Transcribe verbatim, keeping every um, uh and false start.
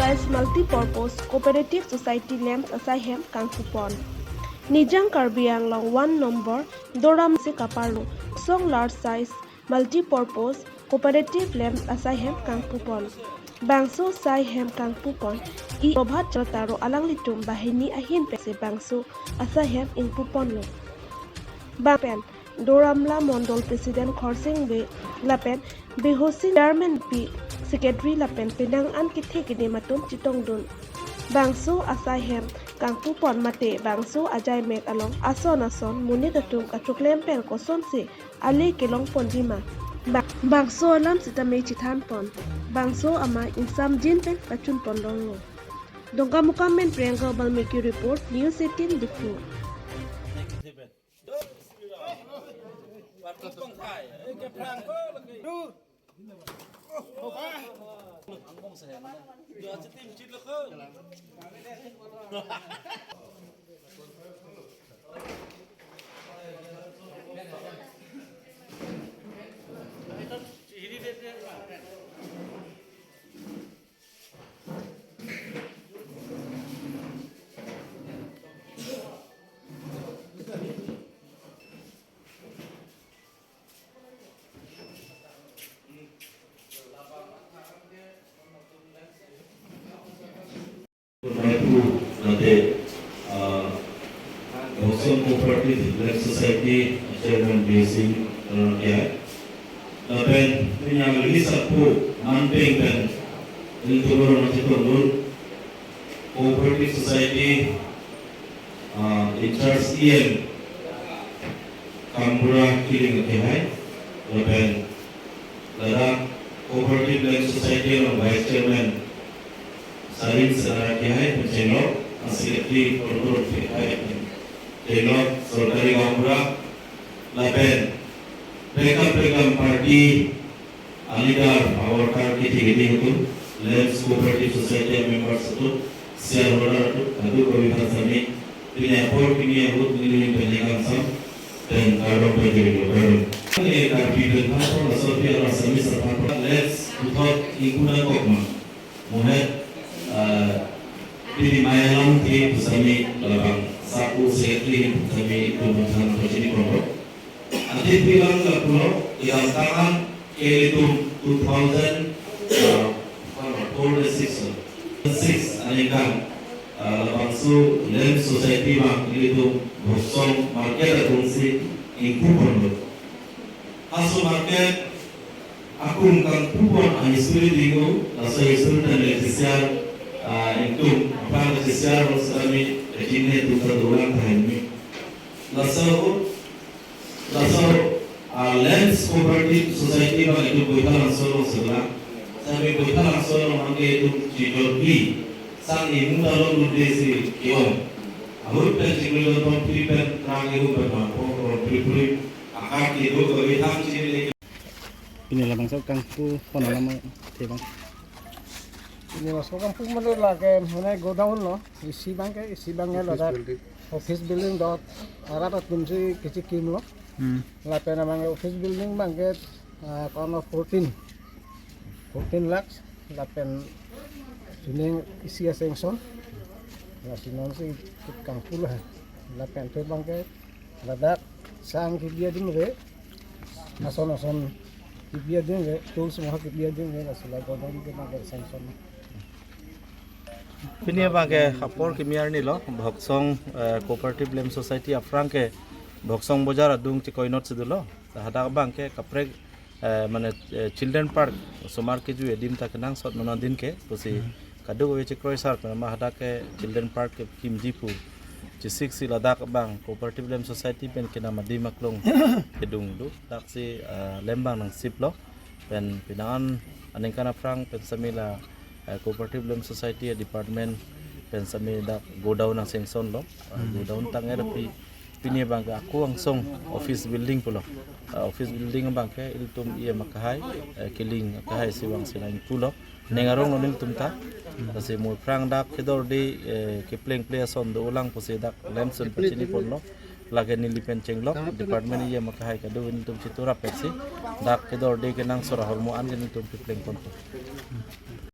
Size Multi-Purpose Cooperative Society lamps asai hem kangpupon. Nijang Karbi Anglong one number Doramla si kaparlo Song Large Size Multi-Purpose Cooperative lamps asai hem kangpupon. Bangso asai hem kangpupon i Prabhat Chandra Taro alanglitum banghini ahin pensi bangso asai hem ingpuponlo. Bang pen Doramla Mondol President Khorsing Bey lapen Bey Hosing Chairman, P Secretary lapen penang an kethe kedim atum chetongdun. Bangso asai hem kangpupon mate bangso ajaimek along ason ason monit atum kachoklem pen kosonsi ale kelongpon jima. Bang, bangso alam sitame chethanpon. Bangso amei ingsamjin pen kachunpon longlo. Dongkamukam pen Priyanka Balmiki report, News eighteen Diphu. Maipu nate, ah, Bhoksong Cooperative Lamps Society Chairman Bey Hosing, ah, ya. Lapen punya lagi sapu manpeng pen rintu lor nanti tondul Cooperative Society, ah, in charge E M Kambura Killing akehai, lapen ladak Cooperative Lamps Society along Vice Chairman Sarin Senar akehai pen chenglok, Secretary Korokoro akehai pen chenglok, Sorkari Gaonbura, lapen prekam prekam party a-leader, a-worker kethe kethe atum, Lamps Cooperative Society a-members atum, shareholder atum, kadokave aphan sami pini apor pini ahut neli pen kangsam pen kardom pajirlo, kardom. Neli Karbi pen aphan laso aphi aro Assamese aphan lamps puthot ingpu nangkok ma, mohet, ah, pini mei alamthe pu sami labang sapu secretary pu sami itum aphan pachini kongkong. Athe pilang lapulo, yang tangan ke ilitum two thousand, uh, four to six, six aningkan, uh, labangso Lamps Society abang ilitum Bhoksong market atum si ingpuponlo. Laso market akung kangpupon a-history dinglo, laso history ta neli keshare, ah, ingtum aphan keshare lo, sami kachinine atum ta dolang tahai ni. Laso, laso, ah, Lamps Cooperative Society abang itum Boithalangso along sela, sami Boithalangso along abangke itum chijorpi sang imu ta lo nudesi ke-ong. Ahut pen chiklo tonton phli pen rang imu pen ma po ron phli phli. Akar kedo kami tham chini le. Pini labangso kangpupon alam te abang. Pini labangso kangpu mane lake mane godown lo. Isi abangke, isi abangke office ladak building. Office building dot arat atum si kachekimlo. Hmm. Lapen abangke office building abangke, ah, kono fourteen. Fourteen lakhs. Lapen sining isi a-sanction. Lasi non si kangpu lo. Lapen thu abangke ladak sang kebi adim re, ason ason kebi adim re, tools mo kebi adim re, lasi la godown ke abangke sanction. Pini abangke apor kimi arni lo, Bhoksong, eh, Cooperative Lamps Society aphrang ke Bhoksong Bojar adung chekoinot si dolo. Hadak abangke kaprek, eh, mane, eh, Children Park osomar kejui adim ta kenangsot non adin ke, pusi kadokave chekroi sar pen ma hadak ke Children Park kekimji pu chesik si ladak abang Cooperative Lamps Society pen kenam adim aklong kedung do. Dak si, eh, lamp abang nangsiplo. Pen penang an aningkan aphrang pen sami la, eh, Cooperative Lamps Society department pen sami dak godown nang-sanction lo. Eh, godown tang er pi pini abangke ako angsong office building pulo. Ah, office building abangke ilitum E M akehai, eh, Killing akehai si vangsi nang pulo. Ning arong lo nelitum ta. Lasi mo aphrang dak kedorde, eh, kepleng ple ason dolang pusi dak lamps pachiniponlo. Lake neli pen chenglok, department E M akehai kado nelitum chiturap peksi. Dak kedorde kenangsot ahormu an ke nelitum keplengponpo.